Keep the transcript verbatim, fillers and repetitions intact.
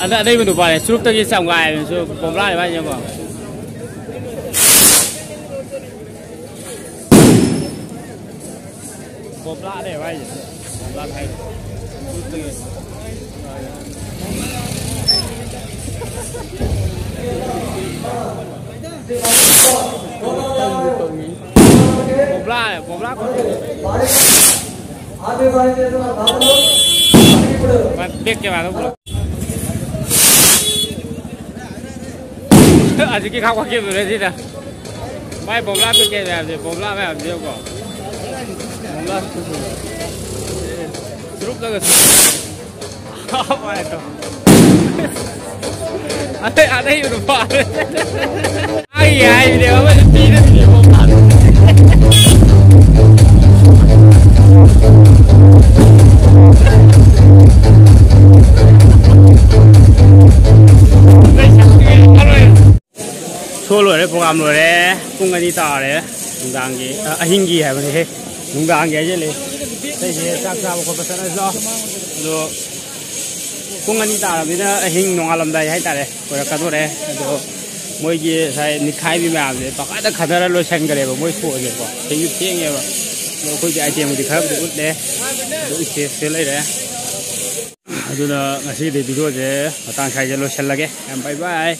ꯑꯗ ꯑꯅꯩꯕ ꯅꯨꯄꯥꯅꯦ, ꯆꯨꯔꯨꯞꯇꯒꯤ ꯆꯥꯝꯉꯥ ꯍꯥꯏꯕꯁꯨ ꯄꯣꯝꯂꯥꯅꯦ ꯃꯥꯏꯁꯦꯀꯣ꯫ ꯄꯣꯝꯂꯥꯅꯦ ꯃꯥꯏꯁꯦ꯫ ꯄꯣꯝꯂꯥ ꯍꯥꯏ꯫ ꯆꯨꯔꯨꯞꯇꯒꯤ꯫ ꯄꯣꯝꯂꯥꯅꯦ, ꯄꯣꯝꯂꯥ꯫ ꯕꯦꯛ ꯀꯦꯃꯦꯔꯥꯗ ꯄꯨꯔꯛꯑꯣ꯫ ꯍꯧꯖꯤꯛꯀꯤ ꯈꯥꯛꯄ ꯀꯦꯝꯗꯨꯅ ꯁꯤꯗ꯫ ꯃꯥꯏ ꯕꯣꯝꯂꯥ ꯄꯦꯀꯦꯠ ꯃꯌꯥꯝꯁꯦ, ꯕꯣꯝꯂꯥ ꯃꯌꯥꯝꯁꯦ ꯌꯦꯡꯉꯨꯀꯣ꯫ ꯕꯣꯝꯂꯥ ꯆꯨꯔꯨꯞꯂꯒ ꯆꯨꯔꯨꯞ꯫ ꯃꯥꯏ ꯇꯧ꯫ ꯑꯇꯩ, ꯑꯇꯩ ꯅꯨꯄꯥ꯫ ꯑꯩ ꯍꯥꯏꯕꯅꯦ, ꯑꯃꯁꯨ ꯄꯤꯔꯝꯃꯤꯅꯦ ꯕꯣꯝꯂꯥꯗꯣ꯫ ꯁꯣ ꯂꯣꯏꯔꯦ, ꯄ꯭ꯔꯣꯒ꯭ꯔꯥꯝ ꯂꯣꯏꯔꯦ꯫ ꯄꯨꯡ ꯑꯅꯤ ꯇꯥꯔꯦ ꯅꯨꯡꯗꯥꯡꯒꯤ, ꯑ, ꯑꯍꯤꯡꯒꯤ ꯍꯥꯏꯕꯅꯦꯍꯦ, ꯅꯨꯡꯗꯥꯡꯒꯤ ꯍꯥꯏꯖꯜꯂꯦ꯫ ꯑꯇꯩꯁꯦ ꯆꯥꯛ ꯆꯥꯕ ꯈꯣꯠꯄ ꯆꯠꯅꯁꯤ ꯂꯥꯛꯑꯣ꯫ ꯑꯗꯣ ꯄꯨꯡ ꯑꯅꯤ ꯇꯥꯔꯕꯅꯤꯅ ꯑꯍꯤꯡ ꯅꯣꯡꯉꯥꯜꯂꯝꯗꯥꯏ ꯍꯥꯏꯇꯥꯔꯦ, ꯑꯣꯏꯔꯛꯀꯗꯣꯔꯦ꯫ ꯑꯗꯣ ꯃꯣꯏꯒꯤ ꯉꯁꯥꯏ ꯅꯤꯛꯈꯥꯏꯕꯤ ꯃꯌꯥꯝꯁꯦ ꯄꯪꯈꯥꯗ ꯈꯥꯗꯔ ꯂꯣꯏꯁꯟꯈ꯭ꯔꯦꯕ ꯃꯣꯏ ꯁꯣꯁꯦꯀꯣ꯫ ꯊꯦꯡꯁꯨ ꯊꯦꯡꯉꯦꯕ꯫ ꯑꯗꯣ ꯑꯩꯈꯣꯏꯒꯤ ꯑꯥꯏꯇꯦꯝꯕꯨꯗꯤ ꯈꯔꯕꯨꯗꯤ ꯎꯠꯂꯦ, ꯑꯗꯣ ꯎꯠꯁꯦ ꯁꯤꯗ ꯂꯩꯔꯦ꯫ ꯑꯗꯨꯅ ꯉꯁꯤꯗꯤ ꯚꯤꯗꯤꯑꯣꯁꯦ ꯃꯇꯥꯡ ꯁ꯭ꯋꯥꯏꯗ ꯂꯣꯏꯁꯤꯜꯂꯒꯦ꯫ ꯌꯥꯝ ꯕꯥꯏ ꯕꯥꯏ꯫